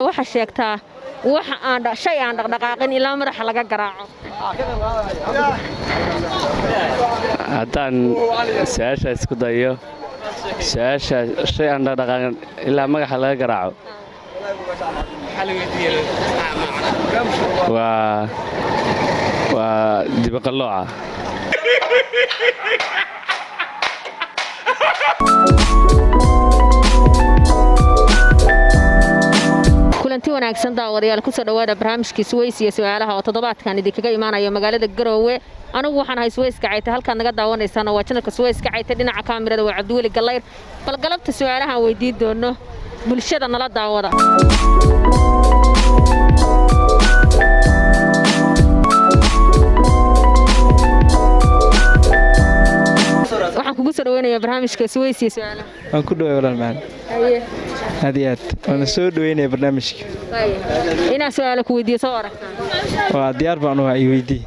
Waxaa sheegtaa wax aan shay aan dhaqdhaqaaqin ilaa madaxa laga garaaco. Haddaan su-aasha isku dayo, su-aasha shay aan dhaqdhaqaaqin ilaa magaxa laga garaaco waa dibaqallooca. Kulanti wanaagsan daawadayaal, kusoo dhowaada barnaamijkii Suweys iyo su-aalaha oo toddobaadkan idinkaga imaanaya magaalada Garoowe. Anigu waxaan ahay Suweys Kacayte, halkaad naga daawanaysaana waa channelka Suweys Kacayte. Dhinaca kaamirada waa Cabdiweli Gallayr. Bal galabta su-aalahaan weydiin doono bulshada nala daawada. Waxaan kugu soo dhaweynayaa barnaamijka Suweys iyo su-aalaha. Waan ku dhaway walaal macalin. Aad iyo aad waana soo dhaweynaya barnaamijka. Inaan su-aalo ku weydiiyo soo aragtaa? Waa diyaar baan u ahay, i weydii.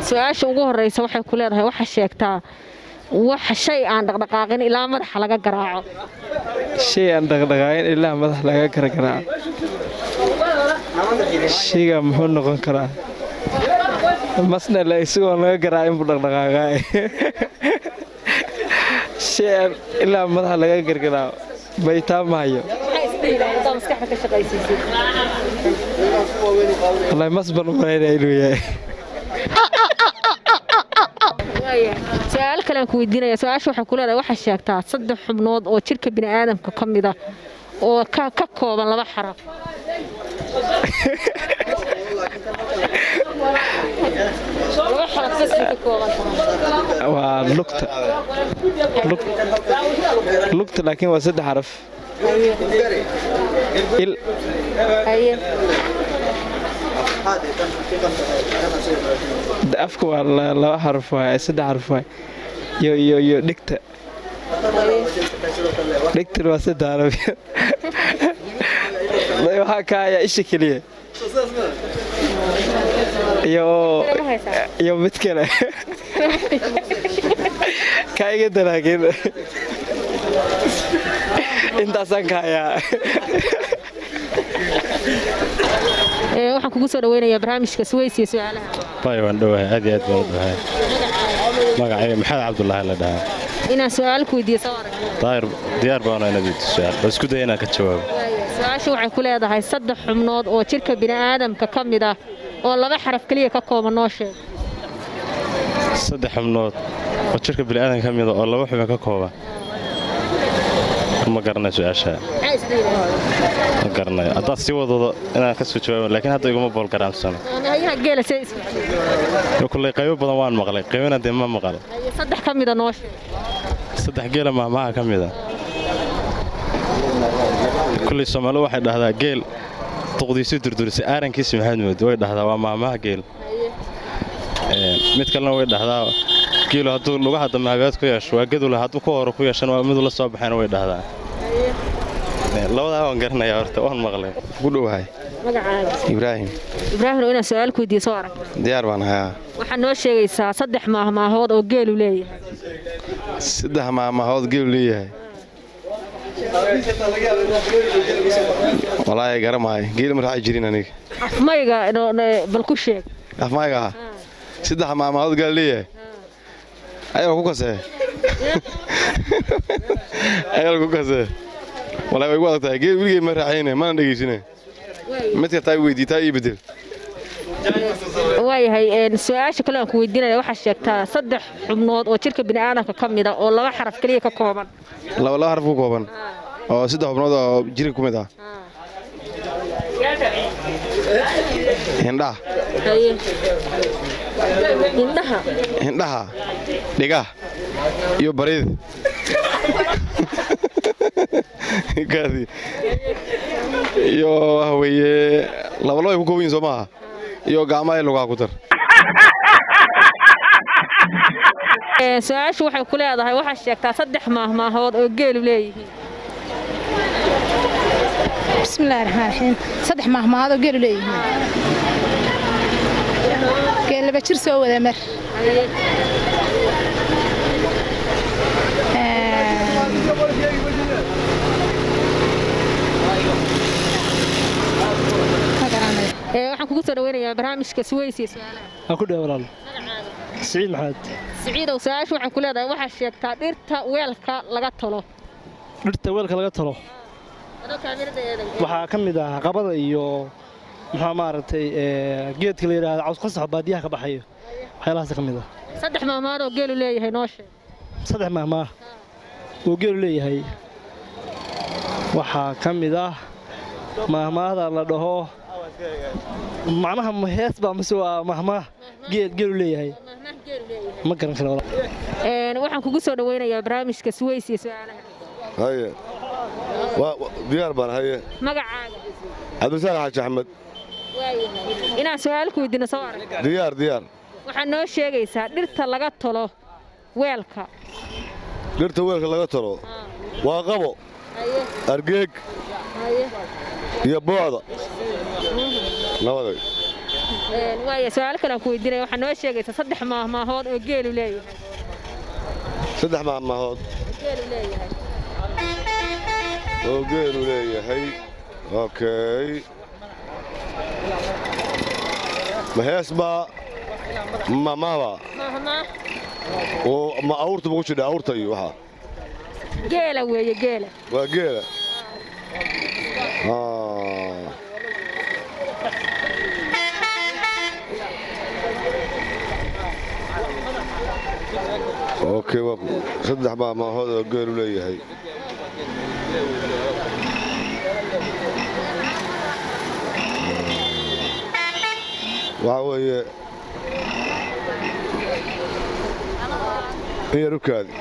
Su-aasha ugu horeysa waxay ku leedahay: waxaa sheegtaa wax shay aan dhaqdhaqaaqin ilaa madaxa laga garaaco. Shay aan dhaqdhaqaaqin ilaa madax laga gargaraaco, shayga muxuu noqon karaa? Masna la isagoon laga garaacin buu dhaqdhaqaaqaa. Shay aan ilaa madaxa laga gargaraaco baytaa ma hayo. Maxaa isdhihi lahayd haddaad maskaxda ka shaqaysiisid? Wallahi mas baan u malaynaya inuu yahay. Su-aal kale aan ku weydiinaya. Su-aasha waxay ku leedahay: waxaa sheegtaa saddex xubnood oo jirka bini'aadamka ka mid ah oo ka kooban laba xaraf. Laba xaraf bas bay ka kooban tahay. Waa lugta. Lugta, laakiin waa saddex xaraf. Il. Haye. Afka waa laba xaraf waay, saddex xaraf waay, iyo dhigta. Dhigtan waa saddex xaraf. Waxaa ka hayaa isha keliya iyo Ma haysaa? Iyo mid kale ka iga dalaakin. Intaasaan ka hayaa. Waxaan kugu soo dhaweynayaa barnaamijka Suweys iyo su-aalaha. Bay, waan dhowahay, aad iyo aad baan u dhowahay. Magacayga Maxamed Cabdulaahi la dhahaa. Inaan su-aal ku weydiiyo soo aragtaa? Daahir, diyaar baan inaad weydiiso su'aal. Bal isku daya inaan ka jawaabo. Su-aasha waxay ku leedahay: saddex xubnood oo jirka bini'aadamka ka mid ah oo laba xaraf keliya ka kooban noo sheeg. Saddex xubnood oo jirka bini'aadanka ka mida oo laba xubin ka kooban, ma garanayo su-aasha. Maxaa isdhihi lahayd? Ma garanayo. Haddaad sii wadado inaan ka soo jawaabo, laakiin hadda iguma boolgaraamsano. Hayaha geela see isku Kulley qaybo badan waan maqlay, qaybana dee ma maqal. Haye, saddex ka mida noo sheeg. Saddex geela mahmaha ka mida, kulley Soomaalidu waxay dhahdaa geel duqdiisu durdurisay aarankiisa maxaad moodo, way dhahdaa, waa mahmaha geel. Mid kalena way dhahdaa: geelu hadduu lugaha dambe habeed ku yeesho waa gadula, hadduu ku hore ku yeeshana waa miduu la soo baxayna, way dhahdaa. Labadaa waan garanayaa, horta waan maqlay. Ku dhowahay. Magacaaga? Ibraahim. Ibraahim, inaan su-aal ku weydiiyo soo aragtaa? Diyaar baan hayaa. Waxaad noo sheegaysaa saddex maahmaahood oo geelu leeyahay. Saddex maahmaahood geelu leeyahay, walaahi garamahay, geel ma raaci jirin aniga. Afmayga bal ku sheeg. Afmayga ah, saddex maahmaahood geel leeyahay ayaa ku kasee, ayaa ku kasee. Walaahi way igu adag tahay, geel weligay ma raacayne, mana dhegaysine. Mid kartaa i weydii, taa ii bedel. Waayahay, su-aasha kale aan ku weydiinaya: waxaad sheegtaa saddex xubnood oo jirka bini'aadamka ka mid ah oo laba xaraf keliya ka kooban. Laba laba xaraf ku kooban oo saddex xubnood oo jirka ku mid ah: hindhaha. Haye, indhaha. Hindhaha, dhigaha iyo barida kaadi iyo waxa weeye laba laba ay ku kooban yihin, soo maaha? Iyo gacmaha iyo lugaha ku dar. Su-aashu waxay ku leedahay: waxaad sheegtaa saddex maahmaahood oo geelu leeyihiin. Bismillahi raxmaan raxiim. Saddex maahmaahad oo geelu leeyihiin: geel laba jir soo wada mar. Haye. soo dhaweynayaa barnaamijka Suweysi su'aalaha. Ha ku dhaw walaal. Siciid Maxamed. Siciidow, su-aashu waxay ku leedahay: waxaa sheegtaa dhirta weelka laga tolo. Dhirta weelka laga tolo waxaa ka mid ah qabada iyo muxuu maaragtay geedka la yidhaahdo caws qasax, baadiyaha ka baxayo, waxyaalahaas ka mid ah. Saddex maahmaah oo geelu leeyahay noo sheeg. Saddex maahmaah oo geelu leeyahay waxaa ka mid ah maahmaahda la dhaho, macnaha ma hees baa mase waa maahmaah geed geelu leeyahay? Ma garan karo walaal. Waxaan kugu soo dhaweynayaa barnaamijka Suweysi su'aalaha. Haye, waa diyaar baan, haye. Magacaaga? Cabdirasaaq Xaaji Axmed. Waayahay, inaan su-aal ku weydiino soo arag. Diyaar, diyaar. Waxaad noo sheegaysaa dhirta laga tolo weelka. Dhirta weelka laga tolo waa qabo, argeeg iyo boocda nabaday. Waaya, su-aal kale aan ku weydiinaya: waxaad noo sheegaysaa saddex maahmaahood oo geelu leeyahay. Saddex maahmaahood geelu leeyahay. Oo geelu leeyahay, okay. Ma hees baa ma maaba? Maahmaah. Oo ma awrta ma ku jidha, awrta iyo waxaa? Geela weeye, geela. Waa geela. Ah. Okay, waa saddex maahmaahood oo geelu leeyahay. Waxaa weeye in yar u kaadi.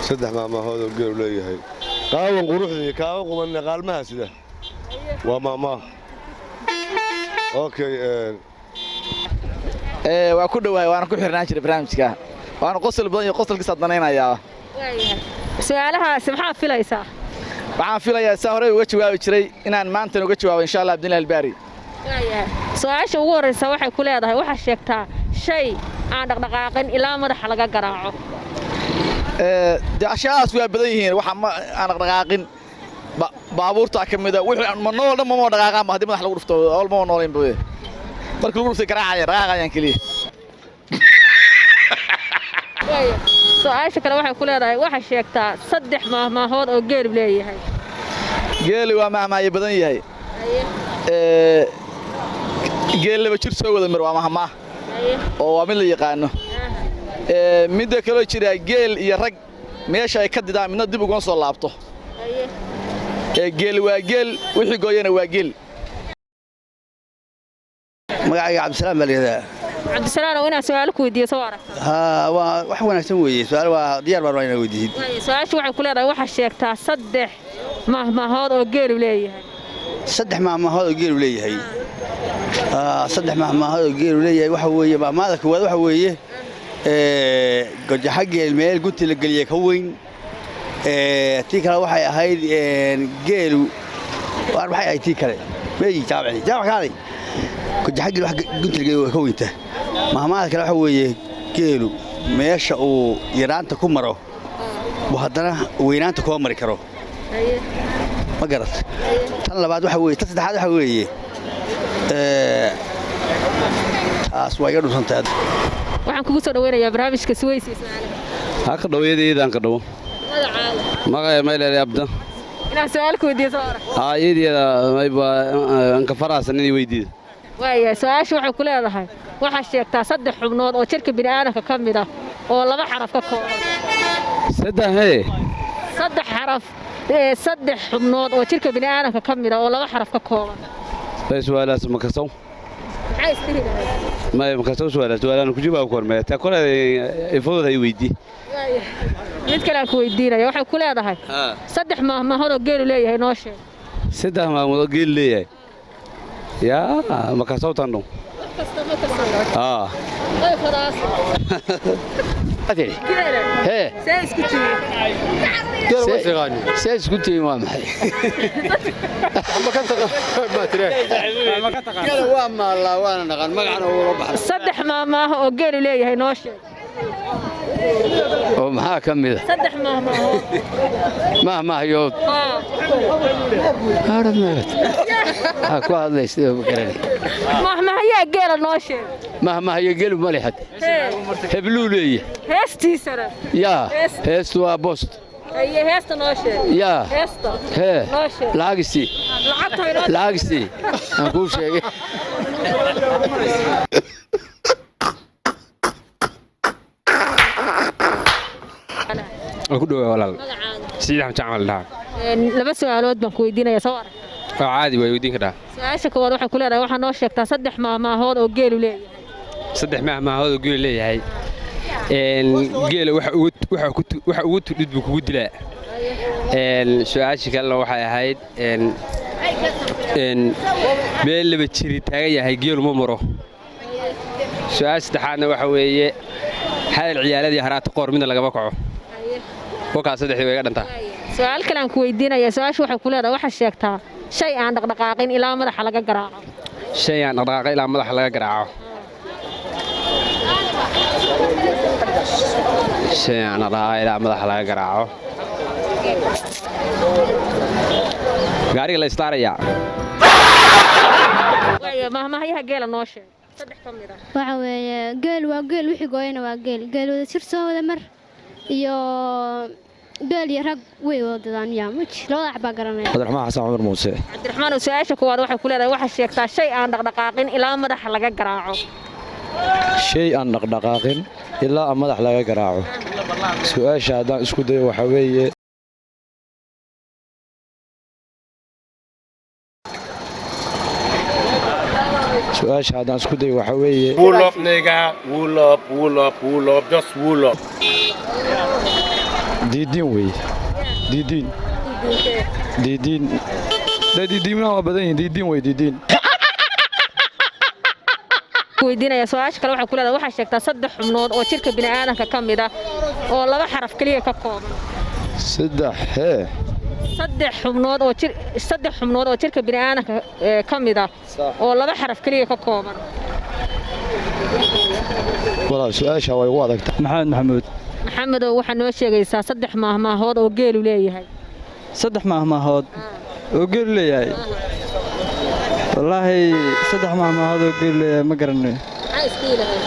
Saddex maahmaahood oo geelu leeyahay: qaawan quruxdii kaaba qubanne qaalmaha sida, waa maahmaah. Okay. Waa ku dhowahay, waana ku xirnaan jiray barnaamijka, waana qosol badan iyo qosolkiisaa danaynayaa. Waayahay, su-aalahaasi maxaa filaysaa? Waxaan filayaa saa horey uga jawaabi jiray inaan maantana uga jawaabo, insha Allah Abdillah Albaari. Waayahay, su-aasha ugu horreysa waxay ku leedahay: waxaa sheegtaa shay aan dhaqdhaqaaqin ilaa madaxa laga garaaco. Dee ashyaadaas waa badan yihiin. Waxa ma aan dhaqdhaqaaqin, baabuurtaa ka mid a. Wixii ma nool dhan mama dhaqaaqaan ba haddii madax lagu dhufto, ool mama noolayn ba, marka lagu dhuftay garaacaya, dhaqaaqayaan keliya. Waaya, su-aasha kale waxay ku leedahay: waxaa sheegtaa saddex maahmaahood oo geelu leeyahay. Geeli waa mahmaayo badan yahay. Geel laba jir soo wada mar waa mahmaah oo waa mid la yaqaano. Midda kaloo jira, geel iyo rag meesha ay ka didaan midna dib uguma soo laabto. Geel waa geel, wixii gooyana waa geel. Magacayga Cabdisalaam baa la yidhahdaa. Cabdisalaam, inaan su-aal ku weydiiyo soo arag. Haa, waa wax wanaagsan weeye. Su-aal waa diyaar baan, waa inaad weydiisid. Waaya, su-aasha waxay ku leedahay: waxaa sheegtaa saddex maahmaahood oo geelu leeyahay. Saddex maahmaahood oo geelu leeyahay. Saddex maahmaahood oo geelu leeyahay waxa weeye: maahmaahda koowaad waxa weeye gojaxa geel meel gunti la geliyey ka weyn. Tii kale waxay ahayd geelu waar, maxay ahayd tii kale? Meeyi jaamaci jaamac kaalay. Gojaxa geel wax gunti la geliyey way ka weynta. Maahmaahda kale waxa weeye geelu meesha uu yaraanta ku maro buu haddana weynaanta kuma mari karo, ma garat? Tan labaad waxa weeye, tan saddexaad waxa weeye taas waa iga dhunsantahay. Waxaan kugu soo dhaweynayaa barnaamijka Suweysi su'aalaha. Ha ka dhow iyadaan ka dhow. Magacaaga? Magaya mayleele Abda. Inaan su-aal ku weydiiyo soo arag. Haa, iyadiyada mayba anka faraasan inay weydiida. Waayahay, su-aasha waxay ku leedahay: waxaa sheegtaa saddex xubnood oo jirka bini'aadamka ka mid ah oo laba xaraf ka kooban. Saddex hee? Saddex xaraf, saddex xubnood oo jirka bini'aadamka ka mid ah oo laba xaraf ka kooban. Bay su'aalaas ma kasow. Maxaa isdhihi lahayd? May ma kasow su'aalaas, su'aalaan ku jawaab kormaya taa kore ifooda ay weydii. Waayahay, mid kale aan ku weydiinaya waxay ku leedahay: saddex maahmaahood oo geelu leeyahay noo sheeg. Saddex maamood oo geel leeyahay yaa ma kasow tan dhow. Kasta ma kasow? Haa. Way fadaas. Geela. Hee. See isku jirin? See isku tihiin waa maxay? Geela waa maallaa, waana dhaqan, magacana uula baxna. Saddex maahmaaho oo geelu leeyahay noo sheeg. Oo maxaa ka mid a? Saddex maahmaahood. Mahmahyood. Haa. Arad meelad. Waxaa ku hadlaysa ma garanay. Mahmahayaa geela noo sheeg. Mahmahayo gelu ma leh hadda. Hebluu leeyahay. Heestiisana? Yaa, heestu waa bost. Haye, heesta noo sheeg. Yaa. Heesta. Hee. Noo sheeg. Lacagisii. Lacagta inoo. Lacagisii aan kuu sheegay. Waa ku dhowaa walaal. Siciid Axmed Jacmal dhaha. Laba su-aalood baan ku weydiinaya, soo arag. Waa caadi, way weydiin kartaa. Su-aasha koowaad waxay ku leedahay, waxaa noo sheegtaa saddex maahmaahood oo geelu leeyahay. Saddex mahmaahood oo geelu leeyahay. Geela waxa ugu waxa ku waxa ugu tudhid buu kugu dilaa. Su-aasha kalena waxay ahayd meel laba jiri taagan yahay geelu ma maro. Su-aasha saddexaadna waxa weeye hadal ciyaaladii haraata qoor midna lagama kaco. Wakaa saddexdii way iga dhantaa. Su-aal kale aan ku weydiinaya, su-aasha waxay ku leedahay, waxaa sheegtaa shay aan dhaqdhaqaaqin ilaa madaxa laga garaaco. Shay aan dhaqdhaqaaqay ilaa madaxa laga garaaco. Shay aan dhaqdhaqaaqay ilaa madaxa laga garaaco. Gaariga la istaarayaa. Waaya, mahmahyaha geela noo sheeg saddex ka mid ah. Waxa weeye geel waa geel, wixii gooyana waa geel. Geel wada jir soo wada mar iyo geel iyo rag way wada dadaan, yaa muj labada wax baa garanaya. Cabdiraxmaan Xasan Cumar Muuse. Cabdiraxmaan, su-aasha koowaad waxay ku leedahay, waxaa sheegtaa shay aan dhaqdhaqaaqin ilaa madaxa laga garaaco. Shay aan dhaqdhaqaaqin ilaa aan madax laga garaaco. Su-aasha haddaan isku dayo waxaa weeye su-aasha haddaan isku dayo waxaa weeye Wool up, nigga. Wool up, wool up, wool up. Just wool up. Diidiin weeye, diidiin, diidiin dee, diidiimaha waa badan yihiin. Diidiin wey, diidiin. Weydiinaya su-aasha kale waxay ku leedahay, waxaa sheegtaa saddex xubnood oo jirka bini'aadanka ka mid ah oo laba xaraf keliya ka kooban. Saddex hee? Saddex xubnood oo jir, saddex xubnood oo jirka bini'aadanka ka mid ah oo laba xaraf keliya ka kooban. Walaal, su-aasha way ugu adagta. Maxamed Maxamuud. Maxamedow, waxaa noo sheegaysaa saddex maahmaahood oo geelu leeyahay. Saddex maahmaahood oo geelu leeyahay? Wallaahi saddex maahmaahood oo geelu leeyahay ma garanayo. Maxaa isku ilahay?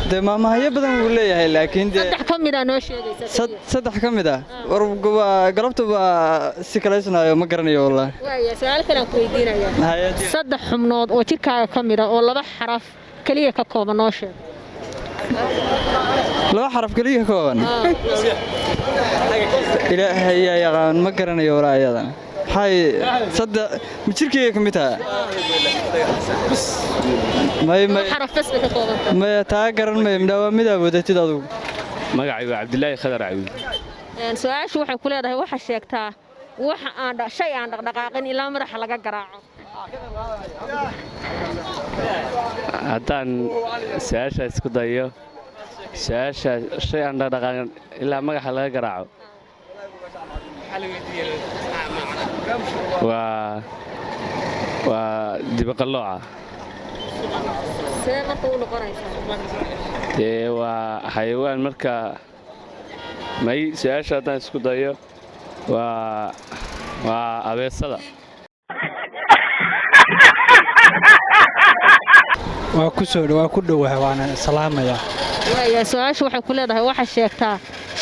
Dee maahmaahyo badan wuu leeyahay, laakiin dee saddex ka mid ah noo sheegaysaa. Saddex ka mid ah war waa galabta waa si kalaysanayo, ma garanayo wallaahi. Waaya, su-aal kale aan ku weydiinayaa. Saddex xubnood oo jirkaaga ka mid ah oo laba xaraf keliya ka kooban noo sheeg. Laba xaraf keliya ka kooban? Ilaahay yaa yaqaan, ma garanayo walaa iyadan. Maxay saddex ma jirkeyga ka mid tahay? May may. Laba xaraf bas bay ka kooban tahay. Maya, taa garan mayo, midhaa waa midaa wadatid adugu. Magacaygu waa Cabdilaahi Khadar Cawiil. Su-aashu waxay ku leedahay, waxaa sheegtaa wax aan shay aan dhaqdhaqaaqin ilaa madaxa laga garaaco. Haddaan su-aasha isku dayo, su-aasha shay aan dhaqdhaqaaqin ilaa magaxa laga garaaco waa dibaqallooca. See marka u noqonaysaa? Dee waa xayawaan marka. May, su-aasha haddaan isku dayo waa abeesada. Waa ku soo waa ku dhowahay, waana salaamayaa. Waaya, su-aashu waxay ku leedahay, waxaa sheegtaa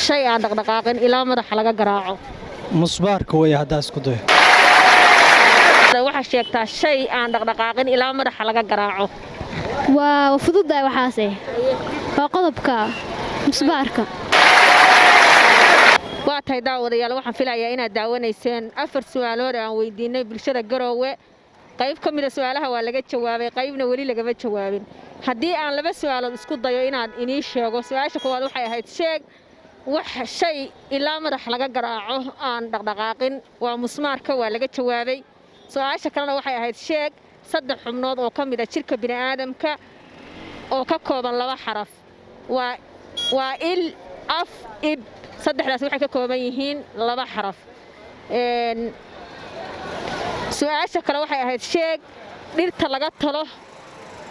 shay aan dhaqdhaqaaqin ilaa madaxa laga garaaco. Musbaarka way haddaa isku dayo. Waxaa sheegtaa shay aan dhaqdhaqaaqin ilaa madaxa laga garaaco. Waa fududahay waxaase, waa qodobka musbaarka. Waa tahay daawadayaal, waxaan filayaa inaad daawanayseen afar su'aalood aan weydiinay bulshada Garoowe. Qayb ka mida su'aalaha waa laga jawaabay, qaybna weli lagama jawaabin. Haddii aan laba su'aalood isku dayo inaad inii sheego, su-aasha koowaad waxay ahayd, sheeg wax shay ilaa madax laga garaaco aan dhaqdhaqaaqin, waa musmaarka, waa laga jawaabay. Su-aasha kalena waxay ahayd, sheeg saddex xubnood oo ka mid a jirka bini'aadamka oo ka kooban laba xaraf, waa il, af, ib. Saddexdaas waxay ka kooban yihiin laba xaraf. Su-aasha kale waxay ahayd, sheeg dhirta laga talo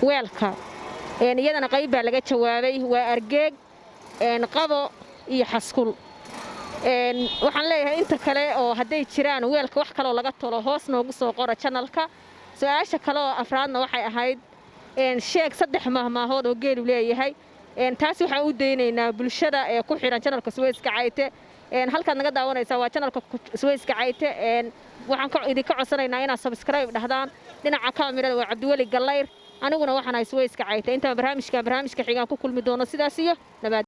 weelka. Iyadana qayb baa laga jawaabay, waa argeeg, qabo iyo xaskul. Waxaan leeyahay inta kale oo hadday jiraan weelka wax kaloo laga tolo, hoos noogu soo qora channelka. Su-aasha kale oo afraadna waxay ahayd sheeg saddex mahmaahood oo geelu leeyahay. Taas waxaan u daynaynaa bulshada ee ku xidhan channelka Suweyska Cayte. Halkaad naga daawanaysaa waa channelka Suweyska Cayte. Waxaan idinka codsanaynaa inaad subscribe dhahdaan. Dhinaca kaamirada waa Cabdiweli Gallayr, aniguna waxaan ahay Suweyska Cayte. Intaan barnaamijka xigaan ku kulmi doono, sidaas iyo nabad.